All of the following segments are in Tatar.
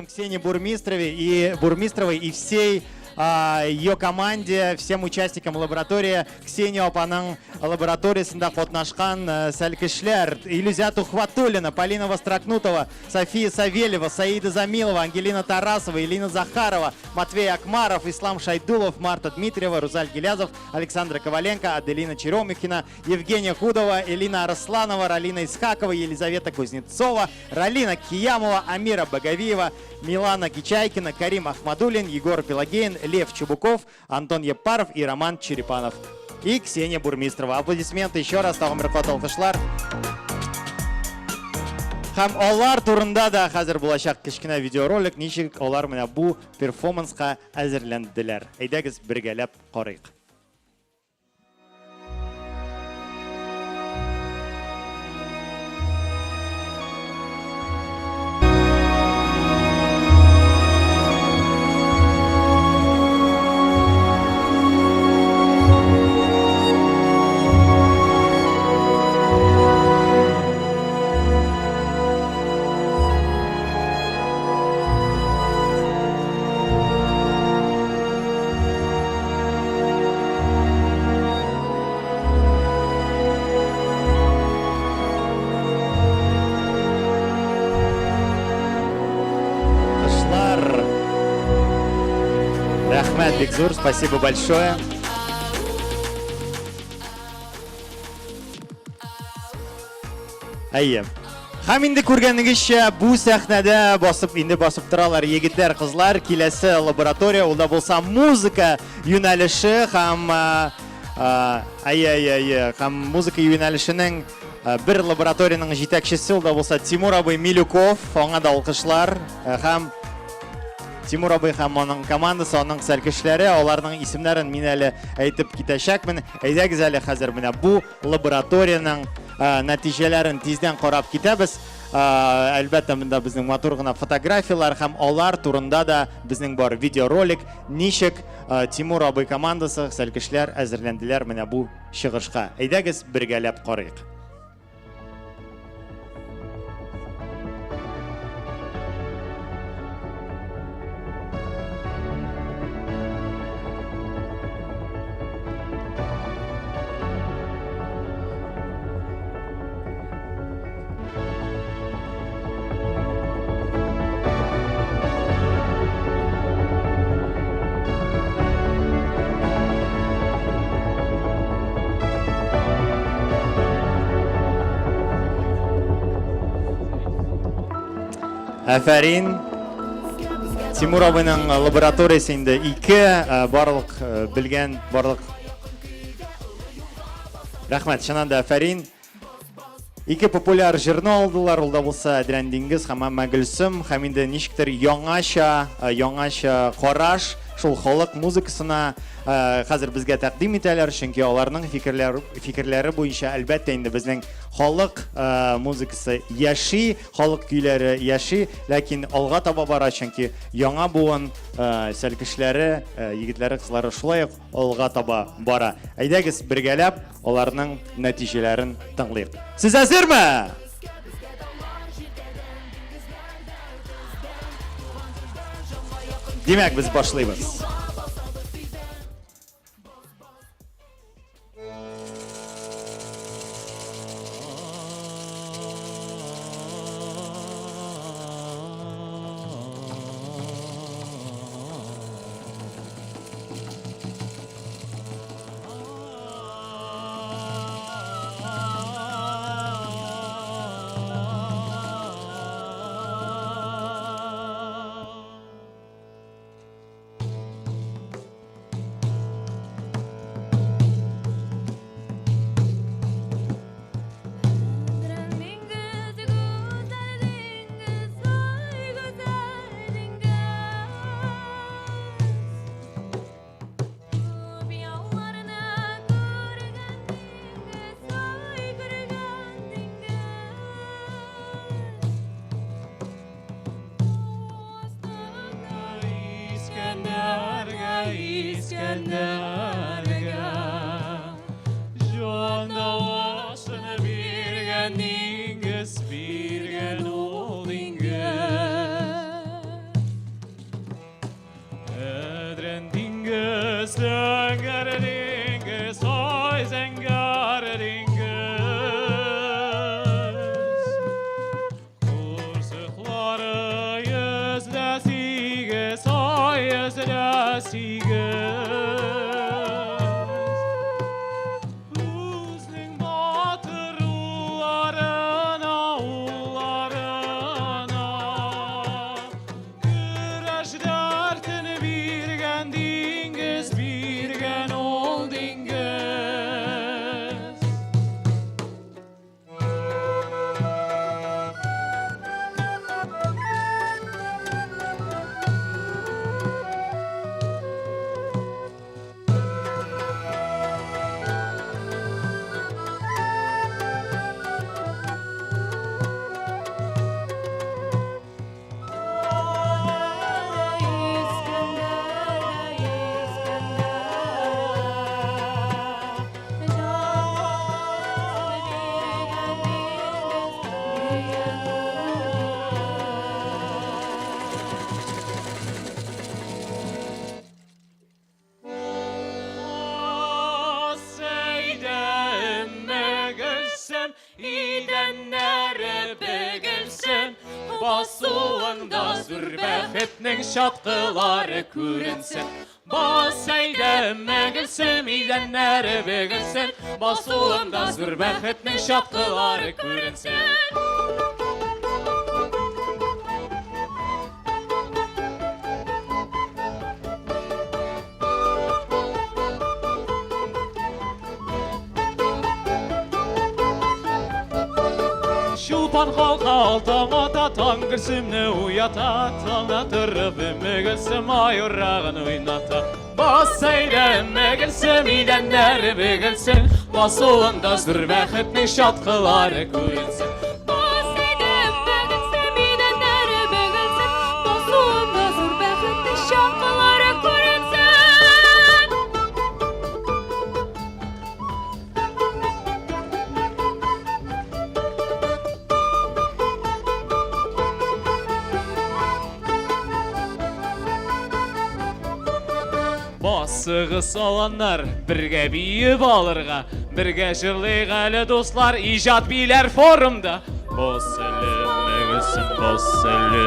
Ксении Бурмистровой и всей ее команде, всем участникам лаборатории. Ксения апаның лабораториясендә катнашкан сәлкешләр: Илюзя Тухватуллина, Полина Вострокнутова, София Савельева, Саида Замилова, Ангелина Тарасова, Элина Захарова, Матвей Акмаров, Ислам Шайдулов, Марта Дмитриева, Рузаль Гилязов, Александра Коваленко, Аделина Черемихина, Евгения Худова, Элина Арсланова, Ралина Исхакова, Елизавета Кузнецова, Ралина Киямова, Амира Багавиева, Милана Кичайкина, Карим Ахмадулин, Егор Пелагеин, Лев Чубуков, Антон Епаров и Роман Черепанов. И Ксения Бурмистрова. Аплодисменты еще раз, тагын бер кат алкышлар. Һәм алар турында да хәзер булачак кечкенә видеоролик, ничек алар менә бу перформанска әзерләнделәр. Әйдәгез, бергәләп карыйк. Кышлар. Рәхмәт бик зур, спасибо большое. Әйе. Һәм инде күргәнегезчә, бу сәхнәдә басып инде басып торалар егетләр, кызлар. Киләсе лаборатория, ул да булса музыка юнәлеше һәм әйе, әйе, әйе, һәм музыка юнәлешенең бер лабораториянең җитәкчесе, ул да булса Тимур абый Милюков, аңа да алкышлар. Һәм Тимур абый һәм аның командасы, аның сәлкешләре, аларның исемнәрен мин әле әйтеп китәчәкмен. Әйдәгез әле хәзер менә бу лабораториянең нәтиҗәләрен тиздән карап китәбез. Әлбәттә, монда безнең матур гына фотографияләр һәм алар турында да безнең бар видеоролик, ничек Тимур абый командасы, сәлкешләр әзерләнделәр менә бу чыгышка. Әйдәгез, бергәләп карыйк. Әфәрин. Тимур абыйның лабораториясе инде ике барлык белгән барлык. Рәхмәт, чыннан да әфәрин. Ике популяр җырны алдылар, ул да булса Әдрән диңгез һәм Әмма Гөлсем, һәм инде ничектер яңача, яңача караш шул халык музыкасына хәзер безгә тәкъдим итәләр, чөнки аларның фикерләр, фикерләре буенча, әлбәттә инде безнең халык музыкасы яши, халык көйләре яши, ләкин алга таба бара, чөнки яңа буын сәлкешләре, егетләре, кызлары шулай ук алга таба бара. Әйдәгез, бергәләп аларның нәтиҗәләрен тыңлыйк. Сез әзерме? Димәк, без башлыйбыз. Искәндәргә, җан дәвасын биргән диңгез, биргән ул диңгез. Биргән диңгез, зәңгәр диңгез, ай зәңгәр диңгез. Бурсыклары 108, ай 108. Үзнең батыр улларына, улларына Көрәш дәртен биргән диңгез, биргән ул диңгез. Басуыңда зур бәхетнең чаткылары күренсен. Бас әйдә, Гөлсем, идәннәре бөгелсен. Басуыңда зур бәхетнең чаткылары күренсен. Чулпан халка таң ата, таң Гөлсемне уята, таңда торып Гөлсем аюрагын уйната. Бас әйдә, Гөлсем, идәннәре бөгелсен, басуында зур бәхетнең чаткылары күренсен. Бас әйдә, Гөлсем, идәннәре бөгелсен, басуында зур бәхетнең чаткылары күренсен. Басыгыз аланнар, бергә биеп алырга, бергә җырлыйк әле, дуслар, иҗат биләр форумда. Бас әле, Гөлсем, бас әле,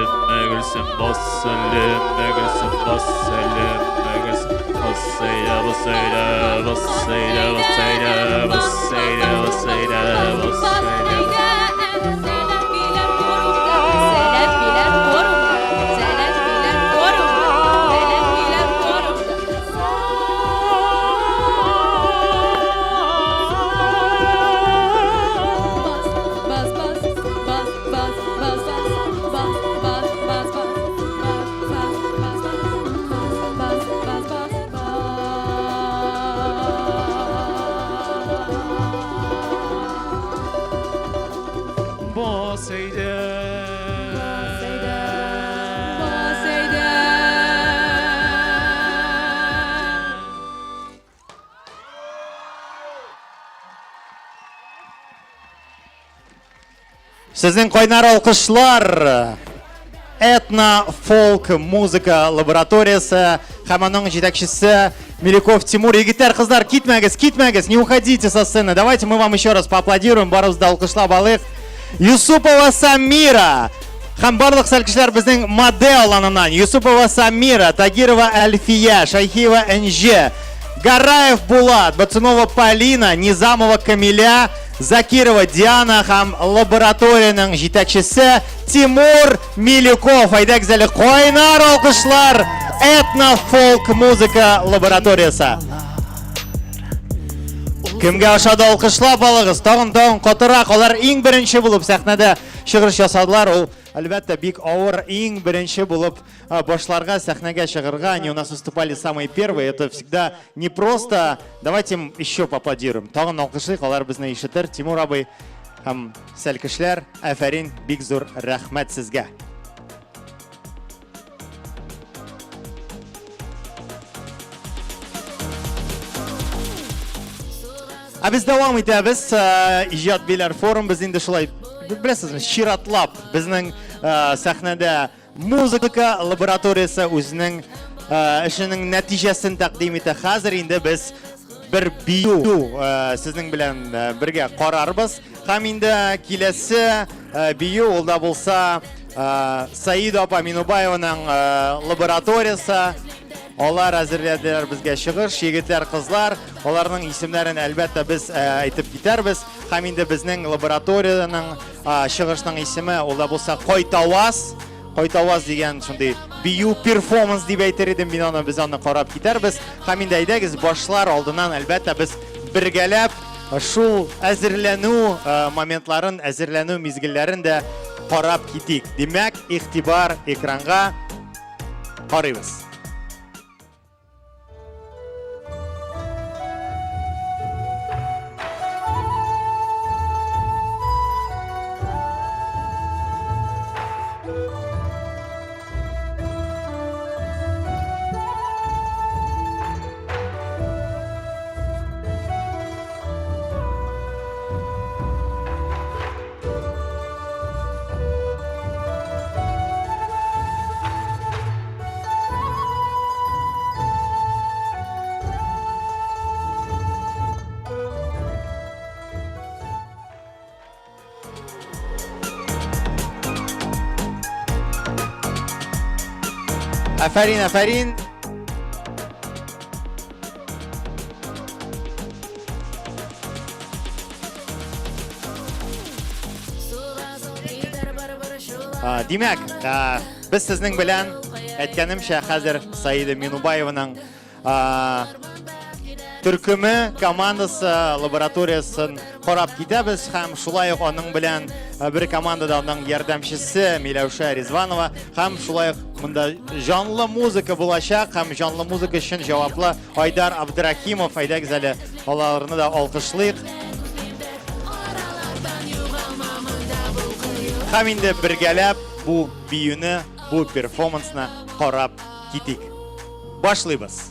Гөлсем, бас әле, Гөлсем, бас әле, Гөлсем, бас әйдә, бас әйдә, бас әйдә, бас әйдә, бас әйдә, бас әйдә, бас әйдә. Сәләт биләр форумда, сәләт биләр форумда, сәләт биләр форумда, сәләт биләр форумда. Бас, бас, бас, бас, бас, бас, бас, бас, бас, бас, бас, бас, бас, бас, бас, бас. Бас әйдә. Бас әйдә, бас әйдә. Сезнең кайнар алкышлар этно-фолк музыка лабораториясе һәм аның җитәкчесе Милюков Тимур. Егетләр, кызлар, китмәгез, китмәгез, не уходите со сцены. Давайте мы вам еще раз поаплодируем, барыбыз да алкышлап алыйк. Юсупова Самира һәм барлык сәлкешләр безнең модель аланыннан. Юсупова Самира, Тагирова Әлфия, Шайхиева Энҗе, Гараев Булат, Бацунова Полина, Низамова Камиля, Закирова Диана һәм лабораториянең җитәкчесе Тимур Милюков. Әйдәгез әле кайнар алкышлар этно-фолк музыка лабораториясе. Кемгә ошады алкышлап алыгыз. Тагын тагын катырак. Алар иң беренче булып сәхнәдә чыгыш ясадылар. Ул әлбәттә бик авыр иң беренче булып башларга, сәхнәгә чыгарга. Они у нас выступали самые первые. Это всегда непросто. Давайте им еще поаплодируем. Тагын алкышлыйк, алар безне ишетер. Тимур абый һәм сәлкешләр, афәрин, бик зур рәхмәт сезгә. Ә без дәвам итәбез. Иҗат биләр форум без инде шулай беләсезме, чиратлап безнең сәхнәдә музыка лабораториясе үзенең эшенең нәтиҗәсен тәкъдим итә. Хәзер инде без бер бию сезнең белән бергә карарбыз. Һәм инде киләсе бию ул да булса Саида апа Минубаеваның лабораториясе. Алар әзерләделәр безгә чыгыш, егетләр, кызлар. Аларның исемнәрен әлбәттә без әйтеп китәрбез. Һәм инде безнең лабораториянең чыгышның исеме ул да булса Кайтаваз. Кайтаваз дигән шундый бию перформанс дип әйтер идем мин аны, без аны карап китәрбез. Һәм инде әйдәгез башлар алдыннан әлбәттә без бергәләп шул әзерләнү моментларын, әзерләнү мизгелләрен дә карап китик. Димәк, игътибар экранга карыйбыз. Афәрин, афәрин. Димәк, без сезнең белән әйткәнемчә, хәзер Саида Минубаеваның төркеме, командасы, лабораториясын карап китәбез һәм шулай ук аның белән бер командада аның ярдәмчесе Миләүшә Ризванова һәм шулай ук монда җанлы музыка булачак һәм җанлы музыка өчен җаваплы Айдар Абдрахимов. Әйдәгез әле аларны да алкышлыйк. Һәм инде бергәләп бу биюне, бу перформансны карап китик. Башлыйбыз.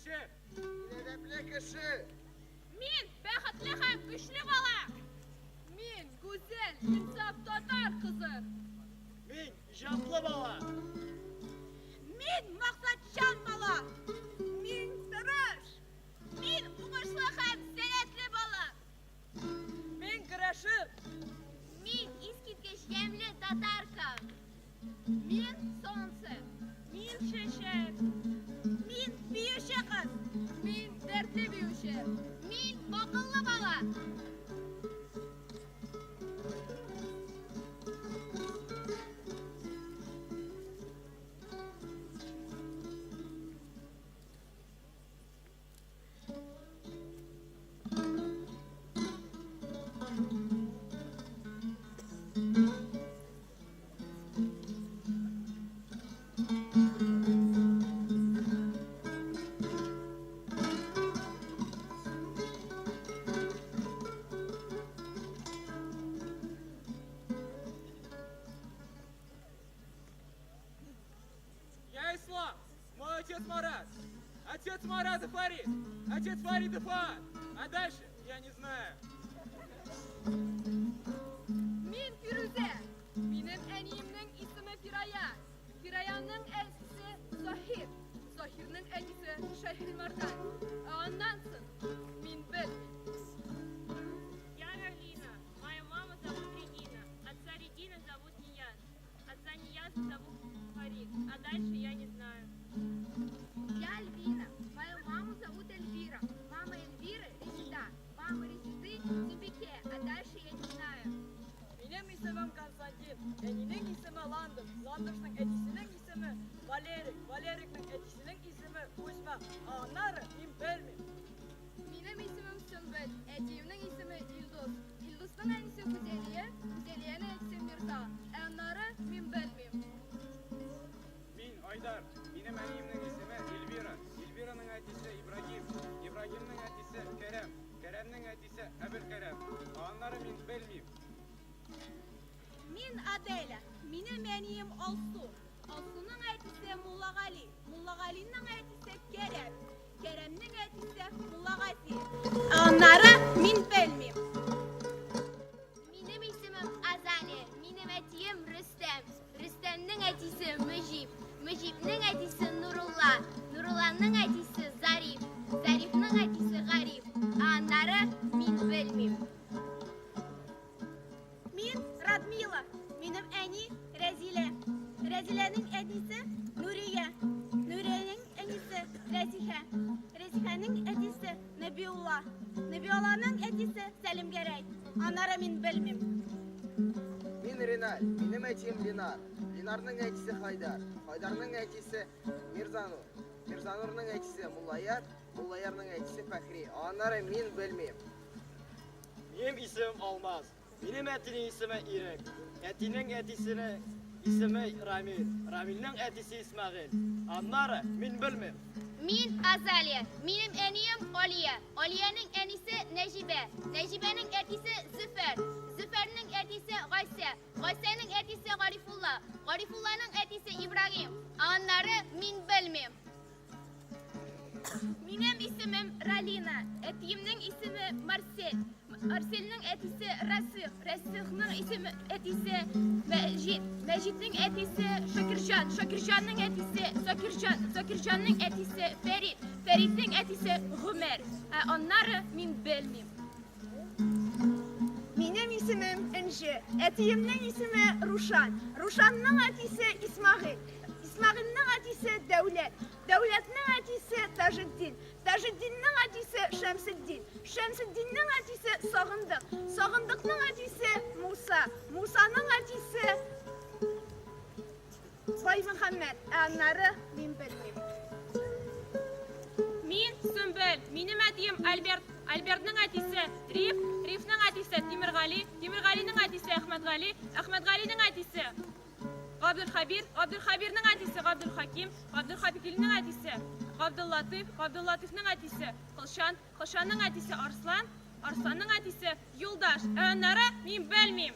кеше. Мин әдәпле кеше. Мин бәхетле һәм көчле бала. Мин гүзәл, инсаф татар кызы. Мин иҗатлы бала. Мин максатчан бала. Мин тырыш. Мин уңышлы һәм сәләтле бала. Мин көрәшер. Мин искиткеч ямьле татарка. Мин солнце. Мин чәчәк. Мин биюче кыз. Мин дәртле биюче. Мин акыллы бала. Я Ислам, мой отец Марат. Отец Марата Фарид, отец Фарида Фаат. А дальше я не знаю. Мин Фирүзә. Минем әниемнең исеме Фирая. Фираяның әтисе Заһир. Заһирның әтисе Шәһримардан. Ә аннан соң мин белмим. Я Ралина. Мою маму зовут Регина. Отца Регины зовут Нияз. Отца Нияза зовут Фарид. А дальше я не знаю. Я Альбина. Мою маму зовут Эльвира. Мама Эльвиры Резида. Мама Резиды Зюбике. А дальше я не знаю. Минем исемем Константин. Әнинең исеме Ландыш. Ландышның әтисенең исеме Валерик. Валерикның әтисенең исеме Кузьма. Ә аннары мин белмим. Минем исемем Сөмбел. Әтиемнең исеме Илдус. Илдусның әнисе Гүзәлия, Гүзәлиянең әтисе Мирза. Ә аннары мин белмим. Мин Айдар. Минем әниемнең исеме Эльвира. Эльвираның әтисе Ибрагим. Ибрагимның әтисе Кәрәм. Кәрәмнең әтисе Әбелкәрәм. Ә аннары мин белмим. Мин Аделя. Минем әнием Алсу. Алсуның әтисе Муллагали. Муллагалиның әтисе Кәрәм. Кәрәмнең әтисе Муллагази. Ә аннары мин белмим. Минем исемем Азалия. Минем әтием Рөстәм. Рөстәмнең әтисе Мөҗип. Мөҗипнең әтисе Нурулла. Нурулланың әтисе Зариф. Зарифның әтисе Гариф. Ә аннары мин белмим. Мин Радмила. Минем әни Рәзилә. Рәзиләнең әтисе Нурия. Нуриянең әнисе Рәзихә. Рәзихәнең әтисе Нәбиулла. Нәбиулланың әтисе Сәлимгәрәй. Аннары мин белмим. Мин Реналь, минем әтием Ленар. Ленарның әтисе Хайдар. Хайдарның әтисе Мирзанур. Мирзанурның әтисе Муллаяр. Муллаярның әтисе Фәхри. Ә аннары мин белмим. Минем исемем Алмаз. Минем әтинең исеме Ирек. Әтинең әтисенең исеме Рамил. Рамилнең әтисе Исмәгыйль. Аннары мин белмим. Мин Азалия. Минем әнием Алия. Алиянең әнисе Нәҗибә. Нәҗибәнең әтисе Зөфәр. Зөфәрнең әтисе Гайсә. Гайсәнең әтисе Гарифулла. Гарифулланың әтисе Ибрагим. Ә аннары мин белмим. Минем исемем Ралина. Әтиемнең исеме Марсель. Марсельнең әтисе Расих. Расихның исеме әтисе Мәҗит. Мәҗитнең әтисе Шакирҗан. Шакирҗанның әтисе Закирҗан. Закирҗанның әтисе Фәрит. Фәритнең әтисе Гомәр. Ә аннары мин белмим. Минем исемем Энҗе. Әтиемнең исеме Рушан. Рушанның әтисе Исмәгыйль. Исмәгыйльнең әтисе Дәүләт. Дәүләтнең әтисе Таҗетдин. Таҗетдиннең әтисе Шәмсетдин. Шәмсетдиннең әтисе Сагындык. Сагындыкның әтисе Муса. Мусаның әтисе Баймөхәммәт. Ә аннары мин белмим. Мин Сөмбел. Минем әтием Альберт. Альбертның әтисе Риф. Рифның әтисе Тимергали. Тимергалинең әтисе Әхмәтгали. Әхмәтгалинең әтисе Габделхәбир. Габделхәбирнең әтисе Габделхаким. Габделхакимнең әтисе Габделлатыйф. Габделлатыйфның әтисе Кылчан. Кылчанның әтисе Арслан. Арсланның әтисе Юлдаш. Ә аннары мин белмим.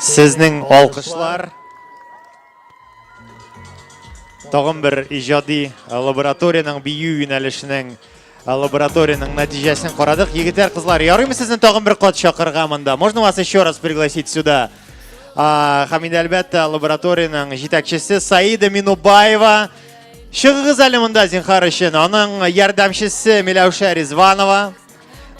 Сезнең алкышлар. Тагын бер иҗади лабораториянең бию юнәлешенең лабораториянең нәтиҗәсен карадык. Егетләр, кызлар, ярыймы сезне тагын бер кат чакырырга монда? Можно вас еще раз пригласить сюда? Һәм инде әлбәттә лабораториянең җитәкчесе Саида Минубаева. Чыгыгыз әле монда, зинхар өчен. Аның ярдәмчесе Миләүшә Ризванова.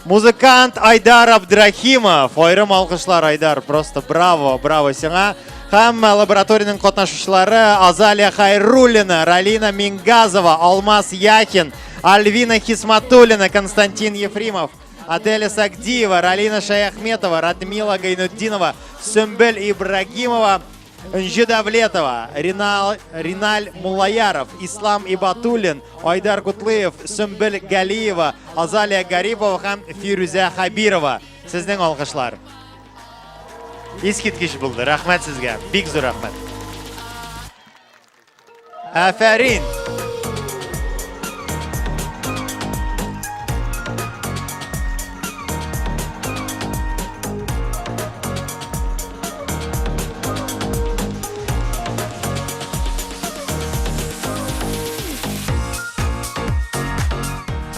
Музыкант Айдар Абдрахимов. Аерым алкышлар, Айдар. Просто браво, браво сиңа. Һәм лабораториянең катнашучылары Азалия Хайруллина, Ралина Мингазова, Алмаз Яхин, Альвина Хисматуллина, Константин Ефремов, Аделя Сагдиева, Ралина Шаяхметова, Радмила Гайнутдинова, Сөмбел Ибрагимова, Энҗе Давлетова, Ринал, Риналь Муллаяров, Ислам Ибатуллин, Айдар Кутлыев, Сөмбел Галиева, Азалия Гарипова һәм Фирүзә Хәбирова. Сезнең алкышлар. Искиткеч булды. Рәхмәт сезгә. Бик зур рәхмәт. Афәрин!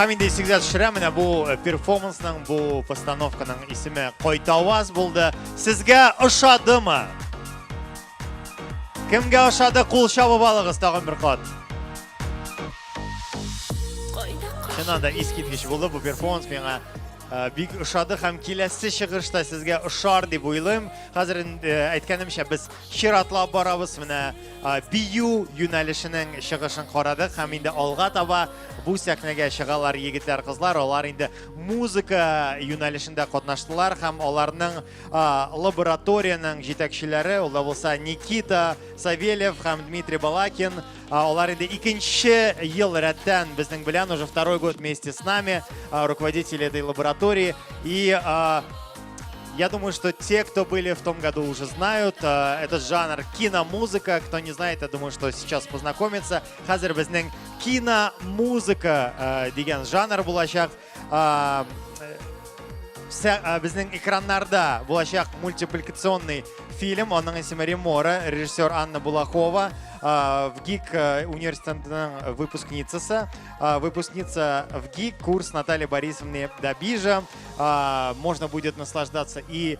Һәм инде исегезгә төшерәм, менә бу э, перформансның, бу постановканың исеме Кайтаваз булды. Сезгә ошадымы? Кемгә ошады, кул чабып алыгыз тагын бер кат. Чыннан да искиткеч булды бу перформанс миңа э, бик ошады һәм киләсе чыгыш та сезгә ошар дип уйлыйм. Хәзер э, әйткәнемчә без чиратлап барабыз. Менә э, бию юнәлешенең чыгышын карадык һәм инде алга таба бу сәхнәгә чыгалар егетләр, кызлар. Алар инде музыка юнәлешендә катнаштылар һәм аларның лабораториянең җитәкчеләре, ул да булса Никита Савельев һәм Дмитрий Балакин. Алар инде икенче ел рәттән безнең белән, уже второй год вместе с нами, руководители этой лаборатории. И я думаю, что те, кто были в том году, уже знают этот жанр киномузыка. Кто не знает, я думаю, что сейчас познакомится. Хәзер безнең киномузыка дигән жанр булачак. Безнең экраннарда булачак мультипликационный фильм, аның исеме Ремора, режиссер Анна Булахова, ВГИК университетының выпускницасы, выпускница ВГИК, курс Натальи Борисовны Добижа. Можно будет наслаждаться и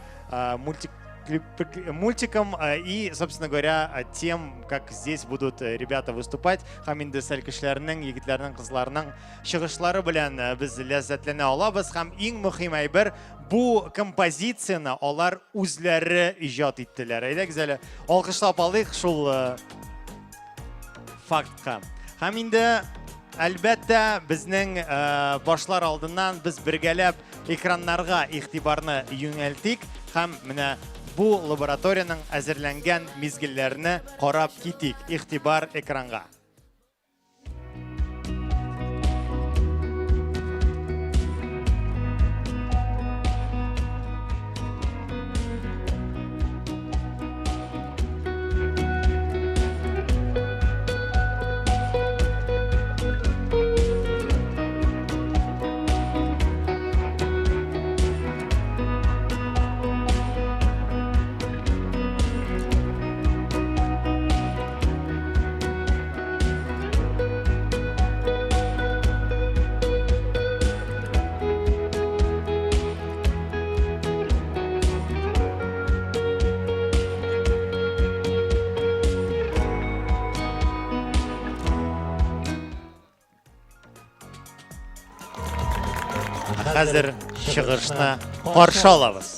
мультиком и, собственно говоря, тем, как здесь будут ребята выступать. Һәм инде сәлкешләрнең, егетләрнең, кызларның чыгышлары белән э, без ләззәтләнә алабыз һәм иң мөһим әйбер бу композицияне алар үзләре иҗат иттеләр. Әйдәгез әле алкышлап алыйк шул э, фактка. Һәм инде әлбәттә безнең э, башлар алдыннан без бергәләп экраннарга игътибарны юнәлтик һәм менә бу лабораториянең әзерләнгән мизгелләрне карап китик. Игътибар экранга. Хәзер чыгышны каршы алабыз.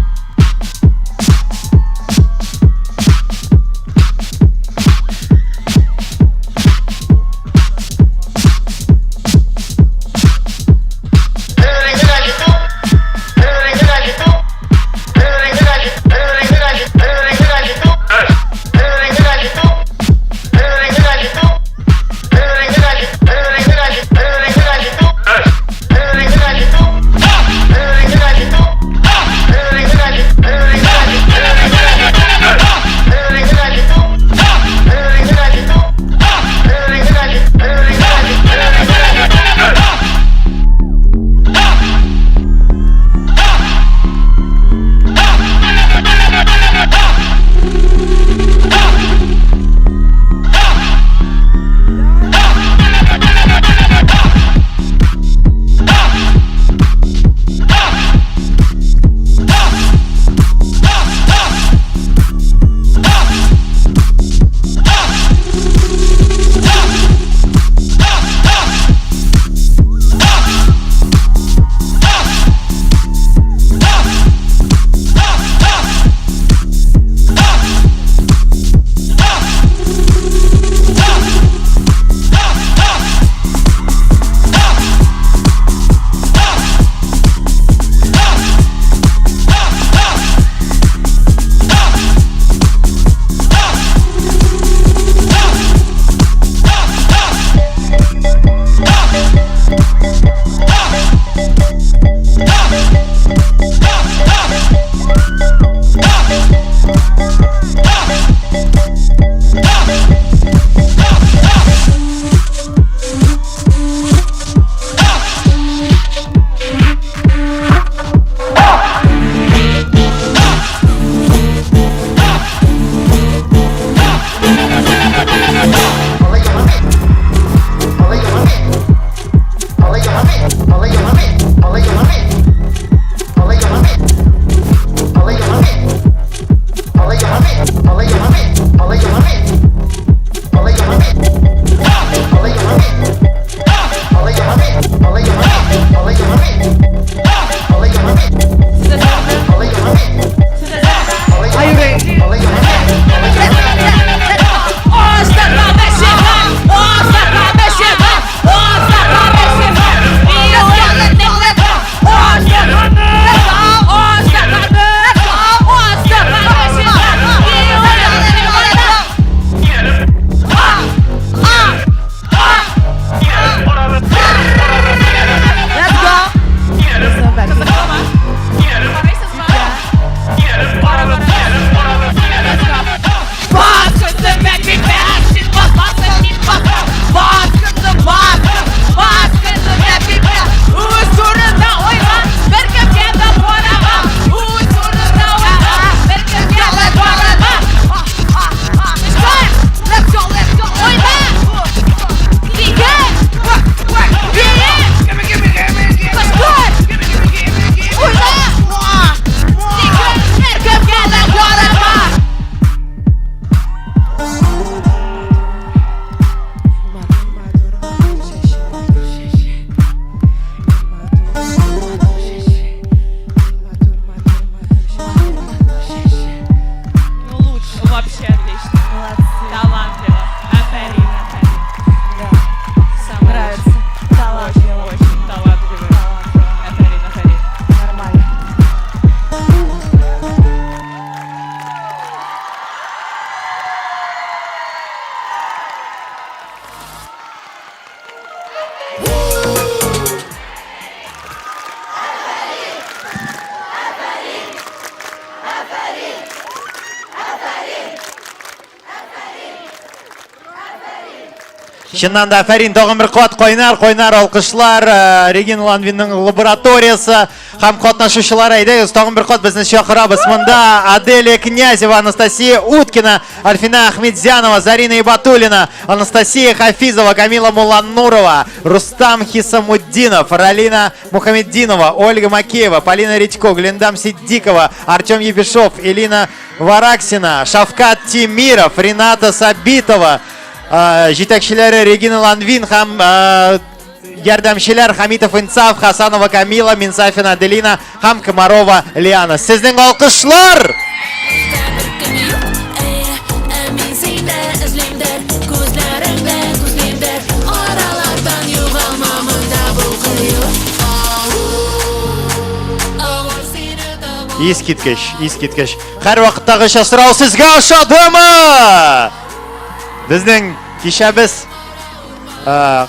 Чыннан да, афәрин, тагын бер кат кайнар, кайнар алкышлар э, Регина Ланвинның лабораториясе һәм катнашучылары. Әйдәгез, тагын бер кат безне чакырабыз. Монда Аделия Князева, Анастасия Уткина, Альфина Ахмедзянова, Зарина Ибатуллина, Анастасия Хафизова, Камила Муланнурова, Рустам Хисамутдинов, Ралина Мухаметдинова, Ольга Макеева, Полина Редько, Глендам Сиддикова, Артем Ебешов, Элина Вараксина, Шавкат Тимиров, Рената Сабитова, Җитәкчеләре Регина Ланвин һәм ярдәмчеләр Хамитов Инсаф, Хасанова Камила, Минсафина Аделина һәм Комарова Лиана. Сезнең алкышлар! Искиткеч, искиткеч. Һәрвакыттагыча сорау сезгә ошадымы? Безнең кичәбез э,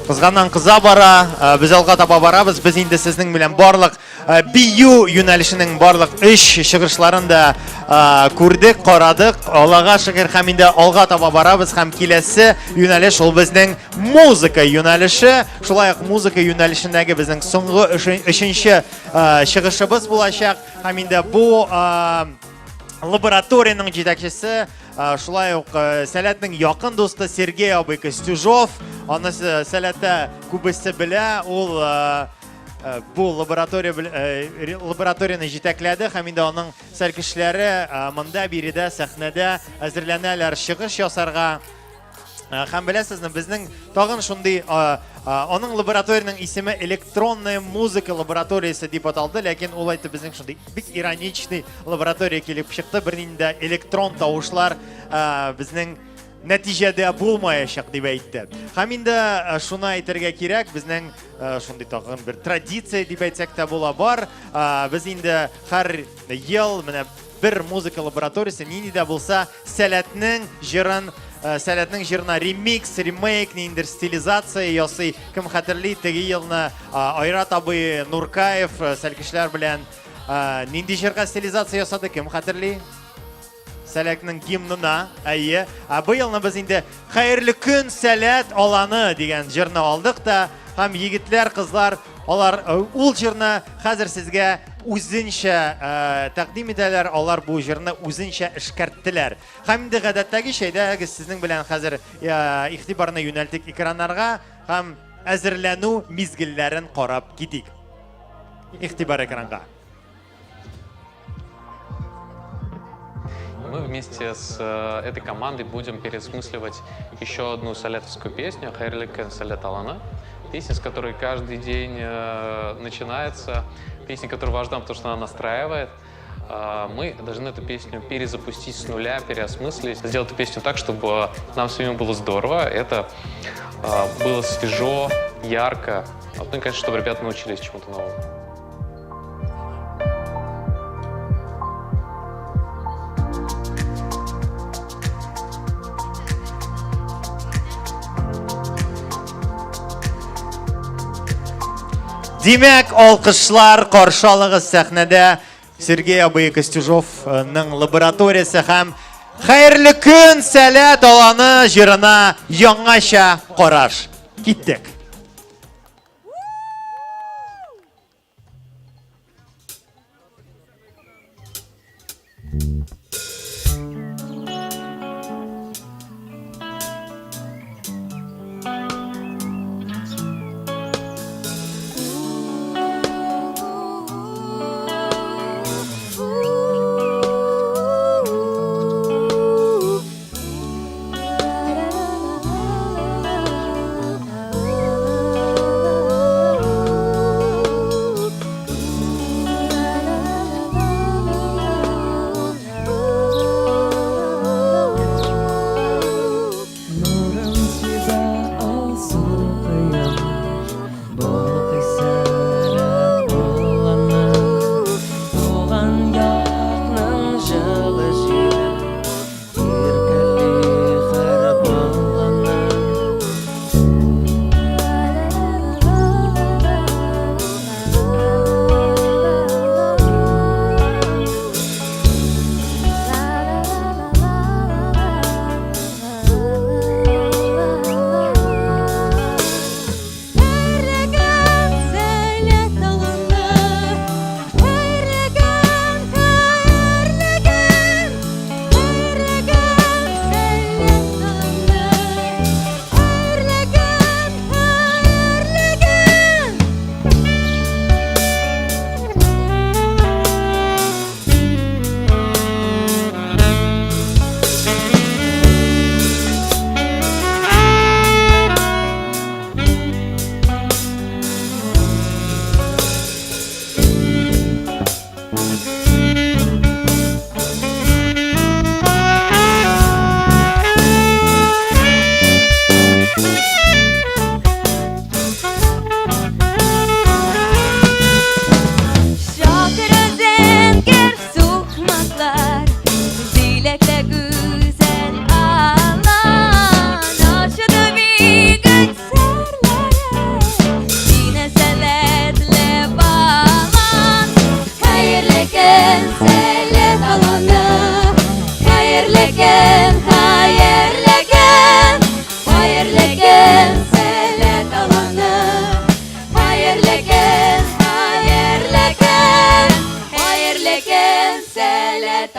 кызганнан кыза бара, э, без алга таба барабыз. Без инде сезнең белән барлык э, бию юнәлешенең барлык өч чыгышларын да күрдек, карадык. Аллага шөкер, һәм инде алга таба барабыз һәм киләсе юнәлеш ул безнең музыка юнәлеше. Шулай ук музыка юнәлешендәге безнең соңгы өченче чыгышыбыз булачак. Һәм инде бу лабораториянең җитәкчесе, шулай ук Сәләтнең якын дусты Сергей абый Костюжов. Аны Сәләттә күбесе белә, ул бу лаборатория лабораторияне җитәкләде һәм инде аның сәлкешләре монда биредә сәхнәдә әзерләнәләр чыгыш ясарга. Һәм беләсезме, безнең тагын шундый аның лабораториянең исеме электронная музыка лабораториясе дип аталды, ләкин ул әйтте безнең шундый бик ироничный лаборатория килеп чыкты, бернинди дә электрон тавышлар безнең нәтиҗәдә булмаячак дип әйтте. Һәм инде шуны әйтергә кирәк, безнең шундый тагын бер традиция дип әйтсәк тә була бар. Без инде һәр ел менә бер музыка лабораториясе нинди дә булса Сәләтнең җырын, э, Сәләтнең җырына ремикс, ремейк, ниндидер стилизация ясый. Кем хәтерли, теге елны э, Айрат абый Нуркаев э, сәлкешләр белән нинди җырга стилизация ясады, кем хәтерли? Сәләтнең гимнына, әйе. Ә быелны без инде Хәерле көн, Сәләт аланы дигән җырны алдык та, һәм егетләр, кызлар Алар э, ул җырны хәзер сезгә үзенчә э, тәкъдим итәләр, алар бу җырны үзенчә эшкәрттеләр. Һәм инде гадәттәгечә, әйдәгез сезнең белән хәзер э, игътибарны юнәлтик экраннарга һәм әзерләнү мизгелләрен карап китик. Игътибар экранга. Мы вместе с этой командой будем переосмысливать еще одну салятовскую песню «Хәерле көн, Сәләт аланы». Песня, с которой каждый день начинается. Песня, которая важна, потому что она настраивает. Мы должны эту песню перезапустить с нуля, переосмыслить, сделать эту песню так, чтобы нам самим было здорово, это было свежо, ярко. Ну и, конечно, чтобы ребята научились чему-то новому. Димәк, алкышлар каршы алыгыз сәхнәдә Сергей абый Костюжовның лабораториясе һәм Хәерле көн, Сәләт аланы җырына яңача караш. Киттек.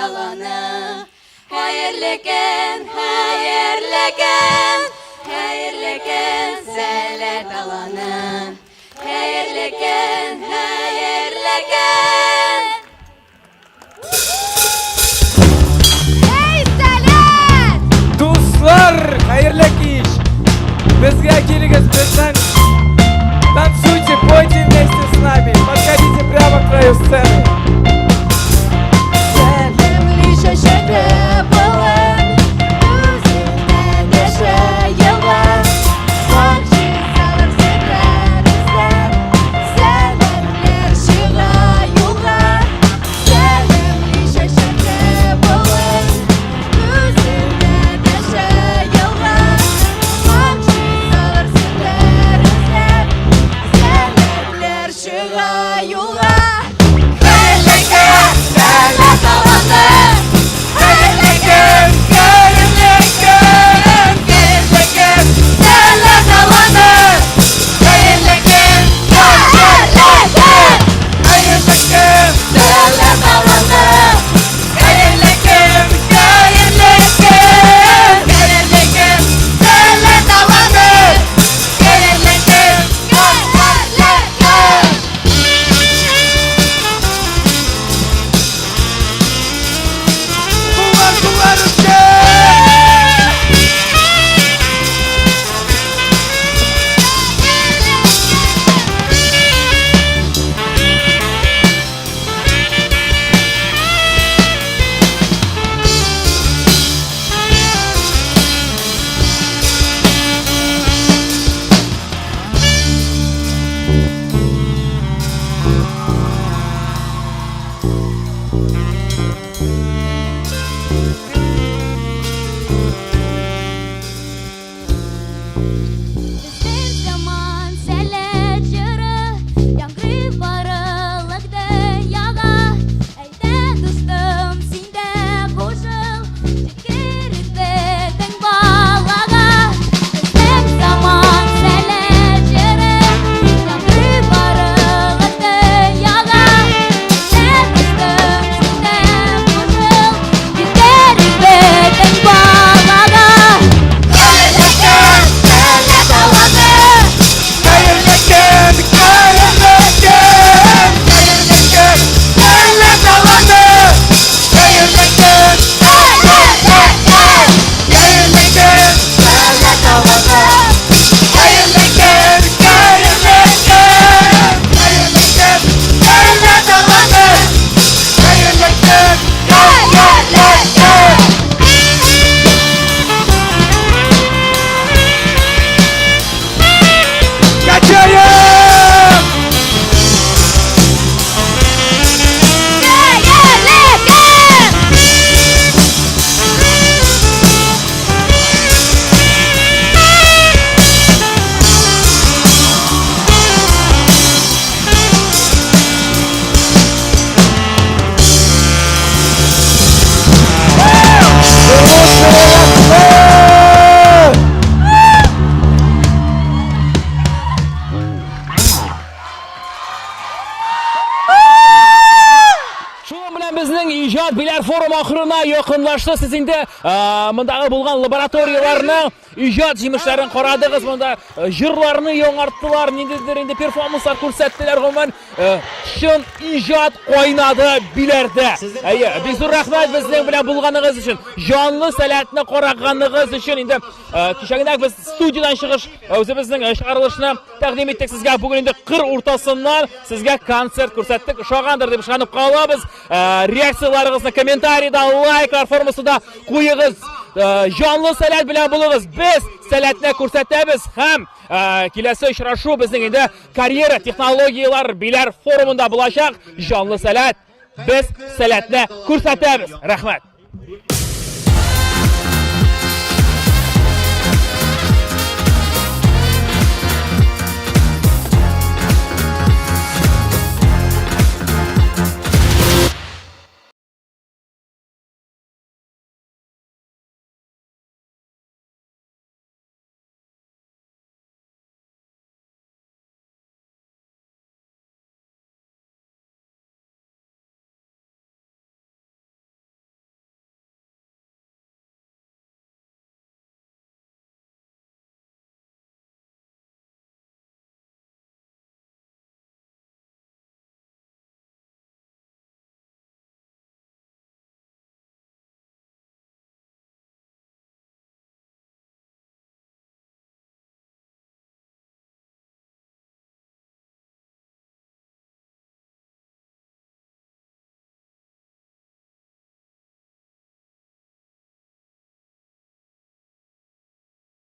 аланы. Хәерле көн, хәерле көн, хәерле көн, Сәләт аланы. Хәерле көн, хәерле көн. Эй, Сәләт! Дуслар, хәерле кич! Безгә килегез, безнең танцуйте, пойте вместе с нами. Подходите прямо к краю сцены. Сәламли чәчәкле болын, үзеңә дәшә елга. Могҗизалар серләр эзләп, сәламләр чыга юлга. Сәламли чәчәкле болын, үзеңә дәшә елга. Могҗизалар серләр эзләп, сәламләр чыга юлга. Хәерле көн, Сәләт аланы! Хәерле көн, хәерле көн, хәерле көн, Сәләт аланы! Хәерле көн, хәерле көн, Хәерле көн, Сәләт аланы! Хәерле көн, хәерле көн, хәерле көн, Сәләт аланы! Хәерле көн, хәерле көн. Куллар, куллар өскә! Безнең заман Сәләт җыры яңгырый барлык дөньяга. Әйдә, дустым, син дә кушыл, җиткер бөтен балага. Безнең заман Сәләт җыры яңгырый барлык дөньяга. Әйдә, дустым, син дә кушыл, җиткер бөтен балага. Хәерле көн, Сәләт аланы! Хәерле көн, хәерле көн, хәерле көн, Сәләт аланы! Хәерле көн, Хәерле көн, хәерле көн, Сәләт аланы! хәерле көн, хәерле көн, хәерле көн, Сәләт аланы! Хәерле көн, Хәерле көн! Качаем! Хәерле көн! Рәхмәт! Шуның белән безнең иҗат Биләр форумы ахырына якынлашты. Сез инде мондагы булган лабораторияләрнең иҗат җимешләрен карадыгыз. Монда җырларны яңарттылар, ниндидер инде перформанслар күрсәттеләр. Гомумән, чын иҗат кайнады Биләрдә. Әйе, бик зур рәхмәт безнең белән булганыгыз өчен, җанлы сәләтне караганыгыз өчен. Инде кичә генә без студиядән чыгыш үзебезнең чыгарылышны тәкъдим иттек сезгә. Бүген инде кыр уртасыннан сезгә концерт күрсәттек. Ошагандыр дип ышанып калабыз. Реакцияларыгызны комментарийда, лайклар формасында куегыз. Җанлы сәләт белән булыгыз. Без сәләтне күрсәтәбез һәм киләсе очрашу безнең инде карьера технологияләр Биләр форумында булачак. Җанлы сәләт. Без сәләтне күрсәтәбез. Рәхмәт.